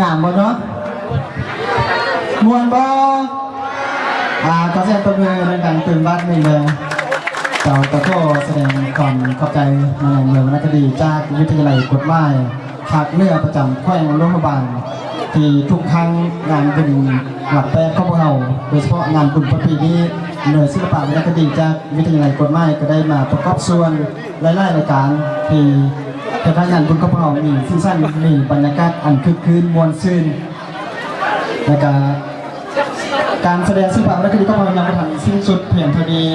າມບໍ່ເນາະ? ມ່ວນບໍ່? ອ່າ ຂໍສຽງຕົບມືດັງໆຕື່ມບາດໜຶ່ງເດີ. ເຈົ້າ ກໍຂໍສະແດງຄວາມຂອບໃຈມາຍັງເມືອງວນນະຄະດີ ຈາກວິທະຍາໄລກົດໝາຍ ພາກເໜືອປະຈຳແຂວງຫຼວງພະບາງ ທີ່ທຸກຄັ້ງງານບຸນວັດແປດຂອງພວກເຮົາ ໂດຍສະເພາະງານບຸນປະເພນີເໜືອສິລະປະວັນນະຄະດີຈາກວິທະຍາໄລກົດໝາຍ ກໍໄດ້ມາປະກອບສ່ວນຫຼາຍໆລາຍການ ທີ່ເຮັດໃຫ້ງານບຸນຂອງພວກເຮົາມີສີສັນ ມີບັນຍາກາດອັນຄຶກຄື້ນມ່ວນຊື່ນ ແລະກະການສະແດງສິລະປະວັນນະຄະດີຂອງພວກເຮົາຍັງບໍ່ທັນສິ້ນສຸດພຽງເທົ່ານີ້.